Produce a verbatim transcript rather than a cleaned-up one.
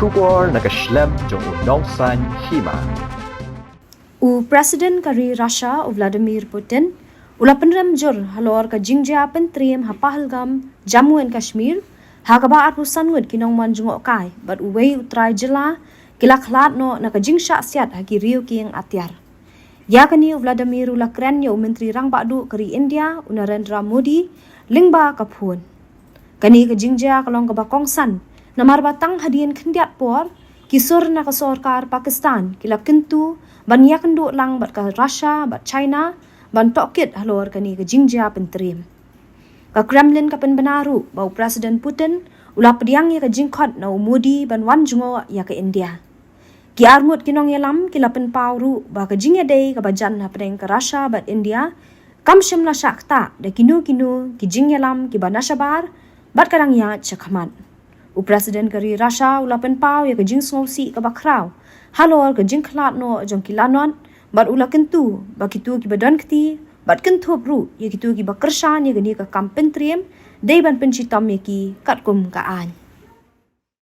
Khubor na ka shlem jong u nongsaiñ hima. U President ka ri Russia u Vladimir Putin u la pynrem jur halor ka jingjia pyntriem ha Pahalgam, Jammu and Kashmir, ha kaba arphew san ngut ki nongwan jngohkai bad uwei u trai jylla ki la khlad noh na ka jingshah siat ha ki riew kieng atiar. Ïa kane u Vladimir u la kren ïa u Myntri Rangbah Duh ka ri India u Narendra Modi lyngba ka phone. Kane ka jingjia ka long kaba kongsan namar ba tang hadien khyndiat por ki sur na ka sorkar Pakistan ki la kyntu ban ïakynduh lang bad ka Russia bad China ban tohkit halor kane ka jingjia pyntriem. Ka Kremlin ka pynbna ruh ba u President Putin u la pdiang ïa ka jingkhot na u Modi ban wan jngoh ïa ka India. Ki arngut ki nongïalam ki la pynpaw ruh ba ka jingïadei kaba jan hapdeng ka Russia bad India kam shym la shah ktah da kino kino ki jingïalam kiba na shabar bad ka dang ïaid shakhmat. U President ka ri Russia u la pynpaw ïa ka jingsngewsih kaba khraw halor ka jingkhlad noh jong ki lanot bad u la kyntu ba kito kiba don kti bad kynthup ruh ïa kito kiba kyrshan ïa kane ka kam pyntriem dei ban pynshitom ïa ki katkum ka aiñ.